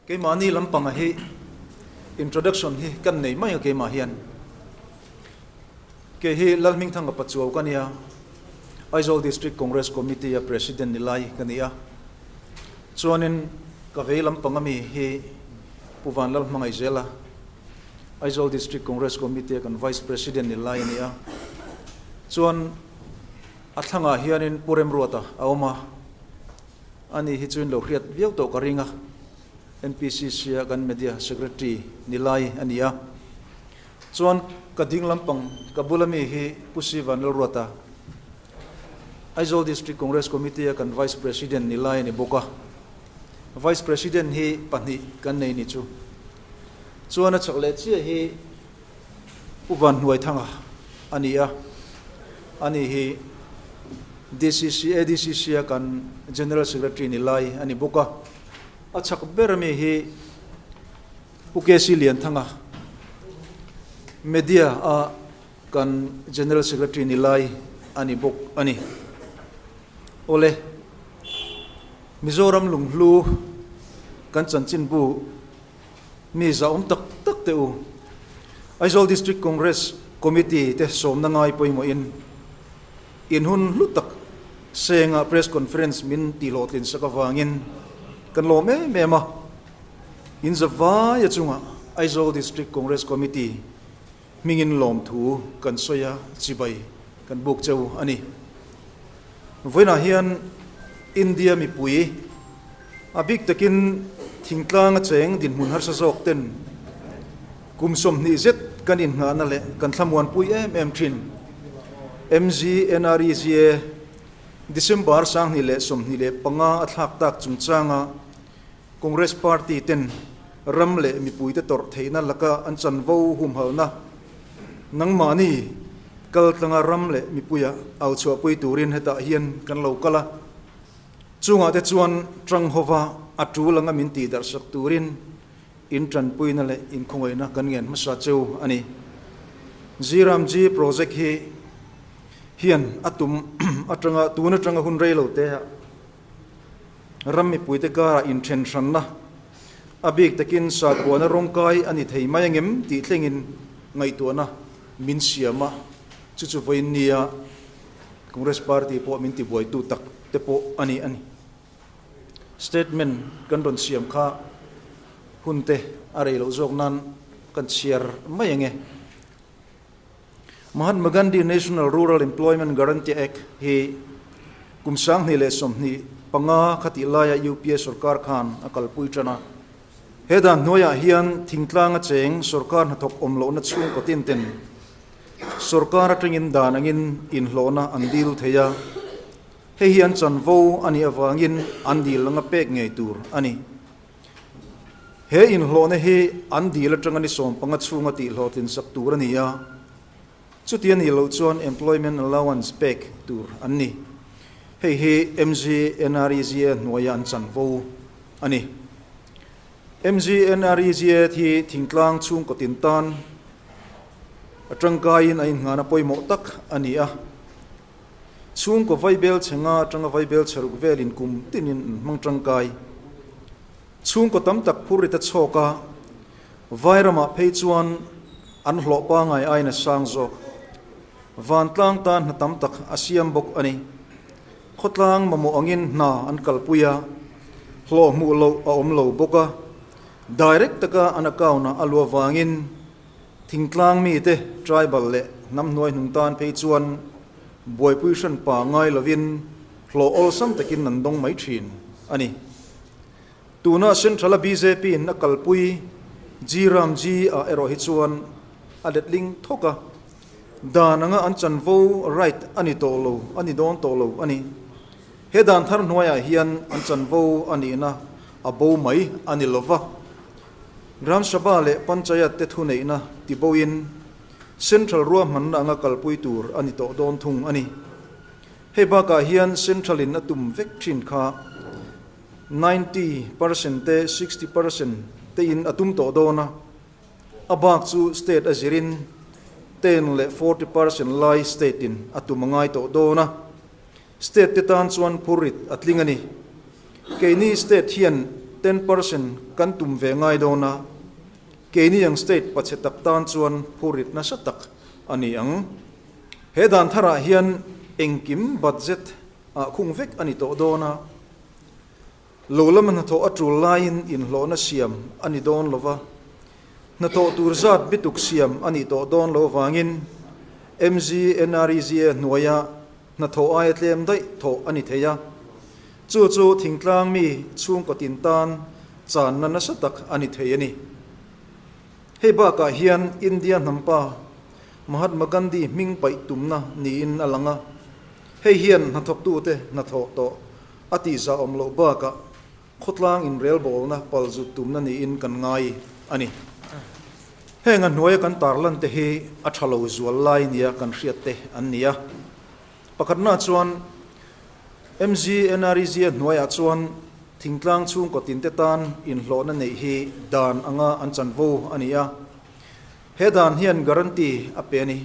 Keimahni lampanga hi introduction hi kan nei mai a keimah hian. Kei hi Lalhmingthanga Pachuau ka nia, Aizawl District Congress Committee a President ni lai ka ni a. Chuanin ka vei lampanga mi hi Pu Vanlalhmangaihzela, Aizawl District Congress Committee a kan Vice President ni lai a ni a. Chuan a thlangah hianin Pu Remruata a awm a, ani hi chuin lo hriat viau tawh ka ring a, MPCC a kan Media Secretary ni lai a ni a. Chuan ka ding lampang ka bula mi hi Pu Sivan Lalruata, Aizawl District Congress Committee a kan Vice President ni lai a ni bawk a. Vice President hi pahnih kan nei ni chu. Chuan a chak leh chiah hi Pu Vanhnuaithanga a ni a, ani hi DCC, ADCC a kan General Secretary ni lai a ni bawk a. A chak ber mi hi Pu KC Lianthanga, Media a kan General Secretary ni lai a ni bawk a ni. Awle, Mizoram lunghlu kan chanchinbu mi zahawm tak tak teh u. Aizawl District Congress Committee te sawmna ngai pawimawhin in hun hlu tak senga Press Conference min tihhlawhtlin sak avangin kan lawm em em a. In zavaia chungah Aizawl District Congress Committee hmingin lawmthu kan sawi a, chibai kan buk cheu a ni. Vawiinah hian India mipui a bik takin thingtlanga cheng dinhmun harsa zawk ten kum 20 zet kan innghahna leh kan thlamuanpui em em thin. MGNREGA December 2025 a thlak tak chungchanga Congress Party ten ram leh mipuite tawrh theihna laka an chanvo humhalhna nangmahni kal tlanga ram leh mipuia au chhuahpui turin hetah hian kan lo kal a. Chungah te chuan tang hova a tul anga min tih darhsak turin in tanpuina leh inkhawngaihna kan ngen hmasa cheu a ni. G-Ram-G project hi hian a tum atanga tun atanga hun rei lo te ah Ram mipuite karah inthen hranna a bik takin sakhuana rawngkai a ni thei mai angem tih thlengin ngaihtuahna min siam a, chu chu vawiin nia Congress Party pawh min tibuaitu tak te pawh a ni a ni. Statement kan rawn siam kha hun te a rei loh zawk nan kan chhiar mai ange. Mahatma Gandhi National Rural Employment Guarantee Act hi kum 2025 khatih laia UPA sorkar khan a kalpui tan a. He dan hnuaiah hian thingtlanga cheng sorkar hnathawk awm lohna chhungkaw tin ten sorkar atangin dan angin inhlawhna an dil thei a. Hei hi an chanvo a nih avangin an dil anga pek ngei tur a ni. He inhlawhna hi an dil atanga ni 15 chhunga tihhlawhtlin sak tur a ni a, chuti a nih loh chuan Employment Allowance pek tur an ni. Hei hi MGNREGA hnuaia an chanvo a ni. MGNREGA hi thingtlang chhungkaw tin tan a tangkaiin a innghahna pawimawh tak a ni a. Chhungkaw vaibel chhe nga atanga vaibel chhe ruk velin kum tinin an hmang tangkai. Chhungkaw tam tak phur rit a chhawk a, vai ramah phei chuan an hlawh pangai aiin a sang zawk. Vantlang tan hna tam tak a siam bawk a ni. Khawtlang mamawh angin hna an kalpui a, hlawh hmuh loh a awm lo bawk a, direct taka an account-ah a luah vangin Thingtlang mite, tribal leh hnam hnuai hnung tan phei chuan buaipui hran pa ngai lovin hlawh awlsam takin an dawng mai thin a ni. Tuna Central-a bjp in a kalpui G Ram G ah erawh hi chuan a letling thawk a, dan anga an chanvo right a ni tawh lo a ni dawn tawh lo a ni. He dan thar hnuaiah hian an chanvo a nihna a bo mai a ni lova. Gram Sabha leh Panchayat te thuneihna tiboin Central ruahmanna anga kalpui tur a ni tawh dawn thung a ni. Hei bakah hian Central in a tum vek thin kha 90% te 60% te in a tum tawh dawn a, a bak chu state a zirin 10 leh 40% lai state in a tum a ngai tawh dawn a, state te tan chuan phurrit a tling a ni. Keini state hian. 10% kan tum ve ngai dawn a, keini ang state pachhe tak tan chuan phurrit nasa tak a ni ang. He dan tharah hian engkim budget ah khung vek a ni tawh dawn a, lo lama hnathawh a tul laiin inhlawhna siam a ni dawn lo va, hnathawh tur zat bituk siam a nih tawh dawn lo avangin MGNREGA hnuaia hnathawh aia tlem daih thawh a ni thei a, chu chu thingtlang mi chhungkaw tin tan channa nasa tak a ni thei a ni. Hei bakah hian India hnampa Mahatma Gandhi hming paih tumna niin a lang a, hei hian hnathawktute hnathawh tawh a tihzah awm loh bakah khawtlang inrelbawlna palzut tumna niin kan ngai a ni. Heng a hnuaia kan tarlan te hi a tha lo zual lai nia kan hriat te an ni a. Pakhatna chuan MGNREGA hnuaiah chuan thingtlang chhungkaw tinte tan inhlawhna neih hi dan anga an chanvo a ni a. He dan hian guarantee a pe a ni.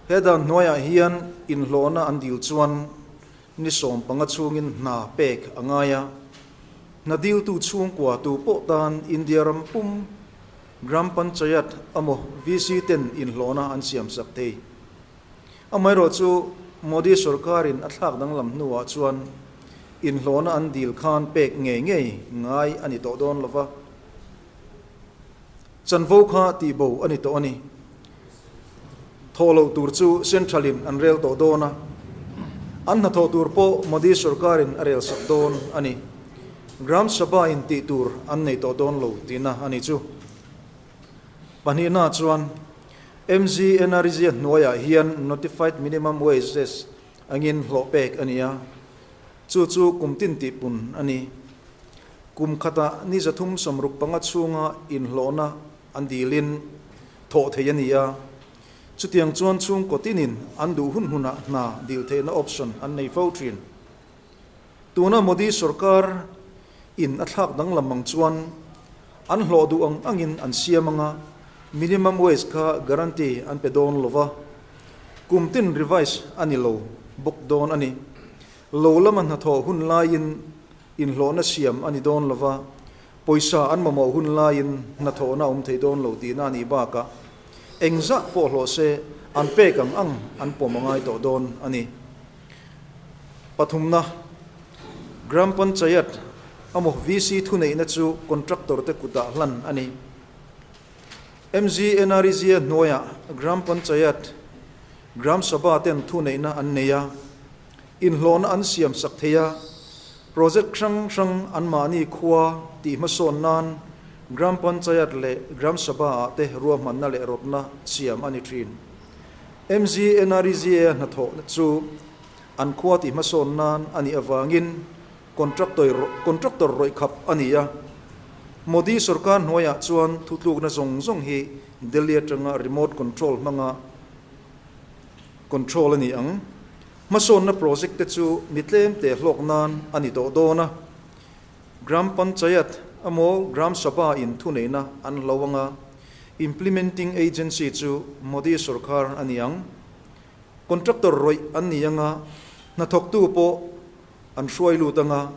He dan hnuaiah hian inhlawhna an dil chuan Ni 15 chhungin hna pek a ngai a, hna diltu chhungkua tu pawh tan India ram pum Gram Panchayat emaw VC ten inhlawhna an siamsak thei. Amaherawhchu Modi sorkarin a thlak danglam hnuah chuan inhlawhna an dil khan pek ngei ngei ngai a ni tawh dawn lova, chanvo kha tihbo a ni tawh a ni. Thawh loh tur chu Central-in an rel tawh dawn a, an hnathawh tur pawh Modi sorkarin a rel sak dawn a ni. Gram Sabha-in tih tur an nei tawh dawn lo tihna a ni chu. Pahnihna chuan MGNREGA hnuaiah hian Notified Minimum Wages angin hlawh pek a ni a, chu chu kum tin tihpun a ni. Kum khatah ni 365 chhunga inhlawhna an dilin thawh thei a ni a, chutiang chuan chhungkaw tinin an duh hun hunah hna dil theihna option an nei fo thin. Tuna Modi sorkar in a thlak danglam ang chuan an hlawh duh ang angin an siam anga minimum wage kha guarantee an pe dawn lova, kum tin revise a ni lo bawk dawn a ni. Lo lama hnathawh hun laiin inhlawhna siam a ni dawn lova, Pawisa an mamawh hun laiin hnathawhna a awm thei dawn lo tihna a nih bakah engzah pawh hlawh se an pek ang ang an pawm a ngai tawh dawn a ni. Pathumna, Gram Panchayat emaw VC thuneihna chu contractor te kutah hlan a ni. MGNREGA hnuaiah Gram Panchayat, Gram Sabha ten thuneihna an nei a, inhlawhna an siam sak thei a, Project hrang hrang anmahni khua tih hmasawn nan Gram Panchayat leh Gram Sabha ah te ruahmanna leh rawtna siam a ni thin. MGNREGA hnathawhna chu an khua tih hmasawn nan a nih avangin contractor rawih khap a ni a. Modi sorkar hnuaiah chuan thutlukna zawng zawng hi Delhi atanga remote control hmanga control a ni ang. Hmasawnna project te chu mi tlemte hlawk nan a ni tawh dawn a, Gram Panchayat emaw Gram Sabha in thuneihna an hlo anga, implementing agency chu Modi sorkar a ni ang. Contractor rawih an ni anga, hnathawktu pawh an hruai lut anga,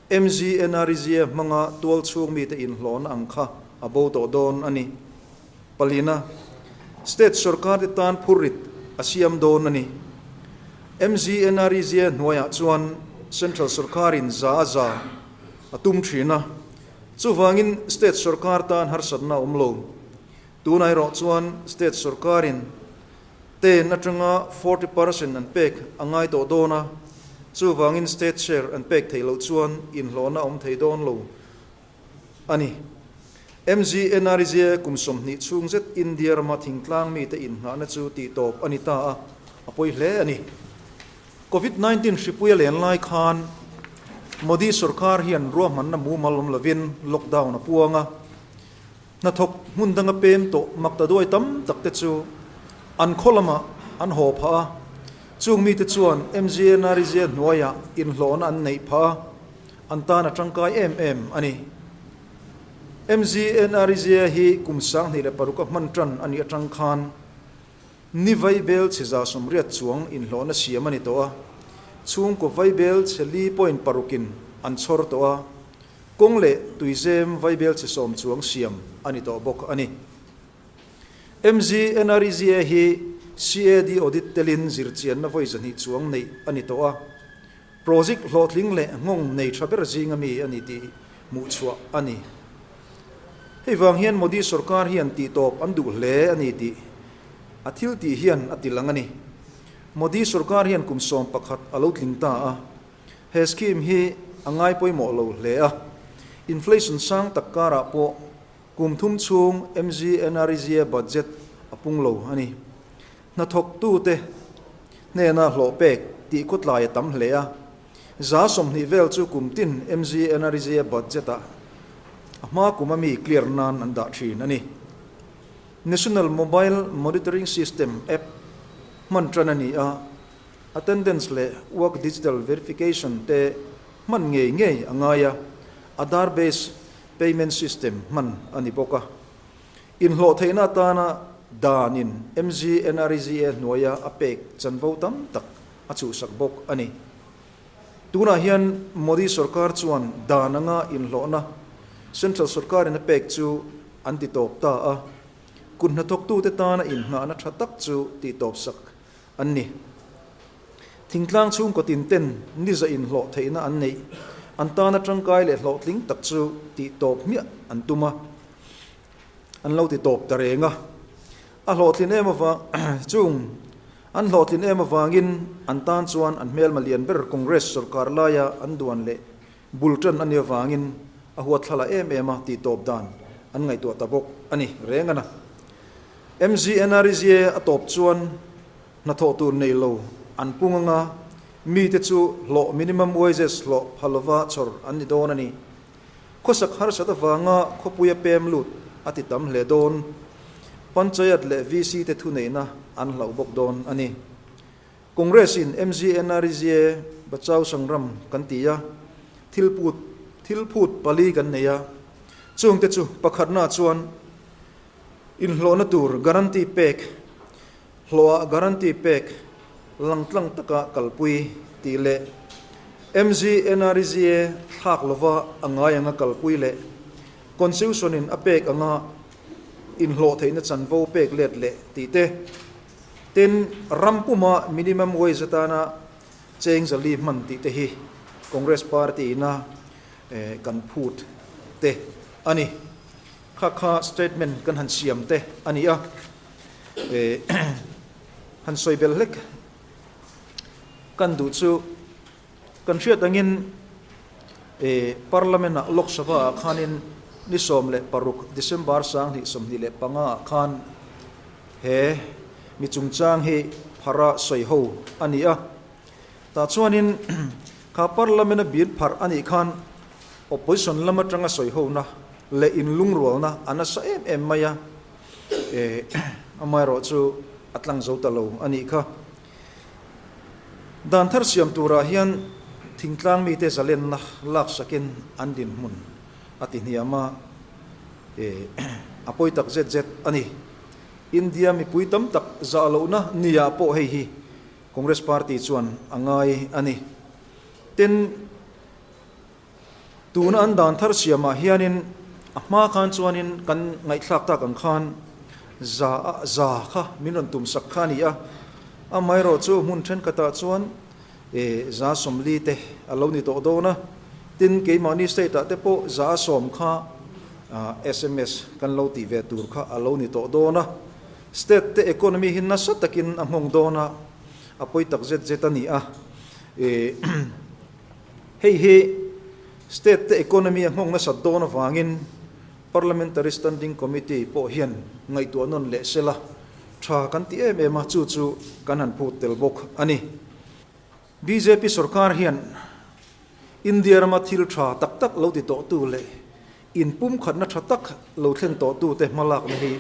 MGNREGA hmanga tualchhung mite inhlawhna ang kha a bo tawh dawn a ni. Palina, State sorkar te tan phurrit a siam dawn a ni. MGNREGA hnuaiah chuan Central sorkarin za a za a tum thin a, chuvangin State sorkar tan harsatna a awm lo. Tunah erawh chuan State sorkarin ten atanga 40% an pek a ngai tawh dawn a, chuvangin State share an pek theih loh chuan inhlawhna a awm thei dawn lo a ni. MGNREGA kum 20 chhung zet India rama thingtlang mite inngahna chu tihtawp a ni ta a, a pawi hle a ni. Covid 19 hripui a len lai khan Modi sorkar hian ruahmanna mumal awm lovin lockdown a puang a, Hnathawk hmun danga pem tawh maktaduai tam tak te chu an khaw lamah an haw phah a, chung mite chuan MGNREGA hnuaiah inhlawhna an neih phah a, an tan a tangkai em em a ni. MGNREGA hi kum 2006 a hman tan a nih atang khan ni vaibel chhe 180 chuang inhlawhna siam a ni tawh a, chhungkaw vaibel chhe li point parukin an chhawr tawh a. Kawng leh tuizem vaibelchhe sawm chuang siam a ni tawh bawk a ni. MGNREGA hi CAD audit telin zirchianna vawi 200 chuang neih a ni tawh a, project hlawhtling leh nghawng nei tha ber zinga mi a ni tih hmuhchhuah a ni. Hei vang hian Modi sorkar hian tihtawp an duh hle a ni tih a thil tih hian a tilang a ni. Modi sorkar hian kum 11 a lo tling ta a, He scheme hi a ngai pawimawh lo hle a, inflation sang tak karah pawh kum thum chhung MGNREGA budget a pung lo a ni. Hnathawktute hnena hlawh pek tih khawtlai a tam hle a, 20% vel chu kum tin MGNREGA budget ah a hma kum a mi clear nan an dah thin a ni. National Mobile Monitoring System app hman tan a ni a. Attendance leh Work Digital Verification te hman ngei ngei a ngai a, Aadhaar based payment system hman a ni bawk a. Inhlawh theihna atana danin MGNREGA hnuaia a pek chanvo tam tak a chhuhsak bawk a ni. Tunah hian Modi sorkar chuan dan anga inhlawhna Central sorkarin a pek chu an titawp ta a, kut hnathawktute tana inhnahna tha tak chu tihtawpsak an ni. Thingtlang chhungkaw tin ten niza inhlawh theihna an neih, an tana tangkai leh hlawhtling tak chu tih tawp hmiah an tum a, an lo ti tawp ta reng a. A hlawhtlin em avang chung an hlawhtlin em avangin an tan chuan an hmelma lian ber Congress sorkar laia an duan leh bul tan a nih avangin a huatthlala em em a tih tawp dan an ngaihtuah ta bawk a ni reng a na. MGNREGA a tawp chuan hnathawh tur nei lo an pung anga mite chu hlawh minimum wages hlawh pha lova chhawr an ni dawn a ni. Khawsak harsat avanga khawpuia pem lut a ti tam hle dawn. Panchayat leh VC te thuneihna an hlauh bawk dawn a ni. Congress in MGNREGA Bachao Sangram kan ti a, thil put thil phut pali kan nei a, chungte chu pakhatna chuan Inhlawhna tur guarantee pek, hlawhah guarantee pek langtlang taka kalpui tih leh MGNREGA thlak lova a ngai anga kalpui leh Constitution in a pek anga inhlawh theihna chanvo pek let leh tih te, tin ram puma minimum wage atana cheng zali hman tih te hi Congress party ina kan phut te a ni. Kha kha statement kan han siam te a ni a, han sawi bel hlek kan duh chu kan hriat angin Parliament ah Lok Sabha ah khanin ni 16 December 2025 ah khan he mi chungchang hi phara sawi ho a ni a. Tah chuanin kha Parliament a bill pharh a nih khan Opposition lam atanga sawihona leh inlungrualna a nasa em em mai a, amaherawh chu a tlang zo ta lo a nih kha. Dan thar siam turah hian thingtlang mite zalenna laksakin an dinhmun a ti hniam a, a pawi tak zet zet a ni. India mipui tam tak zah lohna niah pawh hei hi Congress party chuan a ngai a ni. Tin, Tuna an dan thar siamah hianin a hma khan chuanin kan ngaihthlak tak ang khan za a za kha min rawn tumsak kha a ni a, amaherawh chu hmun thenkhatah chuan e za 40 te a lo ni tawh dawn a, tin keimahni state ah te pawh za a sawm kha sms kan lo tih ve tur kha a lo ni tawh dawn a, state te economy hi nasa takin a nghawng dawn a, a pawi tak zet zet a ni a, e. Hei hi state te economy a nghawng nasat dawn avangin Parliamentary Standing Committee pawh hian ngaihtuah nawn leh sela tha kan ti em em a, chu chu kan han phut tel bawk a ni. Bjp sorkar hian India rama thil tha tak tak lo ti tawhtu leh inpumkhatna tha tak lo thlen tawhtute hmalakna hi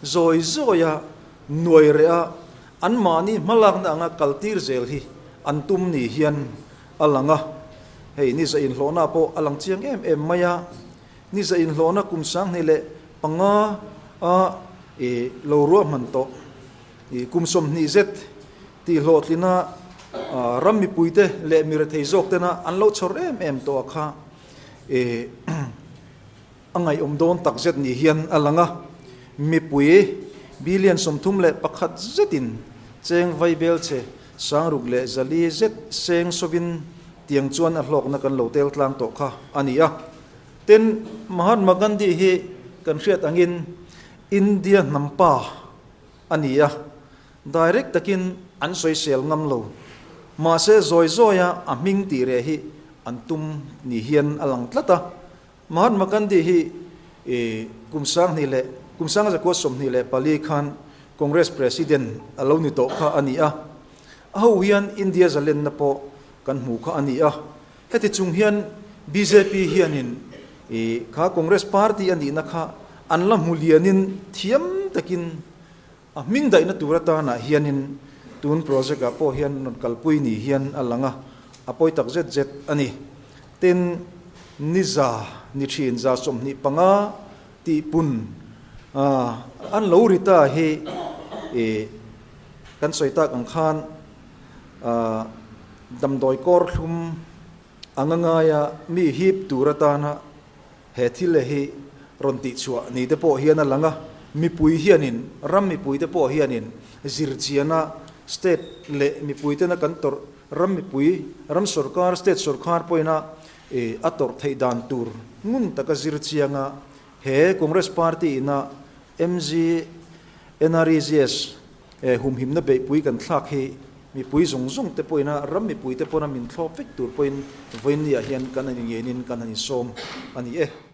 zawi zawia nuai reh a, anmahni hmalakna anga kaltir zel hi an tum ni hian a lang a, hei ni za inhlawhna pawh a lang chiang em em mai a, ni za inhlawhna kum 2005 a i lo ruahman tawh i kum 20 zet tih hlawhtlina ram mipuite leh mi rethei zawk tena an lo chhawr em em tawh a kha. eh a ngaihawm dawn tak zet ni hian a lang a, mipui billion 31 zetin cheng vaibelchhe 6400 zet seng sawin tiang chuan a hlawkna kan lo tel tlang tawh kha a ni a. Tin, Mahatma Gandhi hi kan hriat angin India hnam pa a ni a, direct takin an sawisel ngam lo. Mahse, zawi zawia a hming tih reh hi an tum ni hian a lang tlat a. Mahatma Gandhi hi kum sanghnih leh kum 1924 khan Congress President a lo ni tawh kha a ni a. A ho hian India zalenna pawh kan hmu kha a ni a. Heti chung hian bjp hianin kha Congress party a nihna kha an la hmu lianin thiam takin a hming daihna tur atanah hianin tun project ah pawh hian rawn kalpui ni hian a lang a, a pawi tak zet zet a ni. Tin, ni za ni thin 25% tihpun an lo ri ta hi kan sawi tak ang khan Damdawi kawr thlum anga ngaia mi hip tur atana he thil leh hi rawn tihchhuah ni te pawh hian a lang a, mipui hianin, ram mipui te pawh hianin zirchiana state leh mipui tena kan tawrh, ram mipui, ram sorkar, state sorkar pawhina a tawrh theih dan tur ngun taka zirchianga he Congress party ina MG NREGS Humhimna beihpui kan thlak hi mipui zawng zawng te pawhin a ram mipui te pawna min thlawp vek tur pawhin vawiinniah hian kan han ingenin kan han insawm a ni e.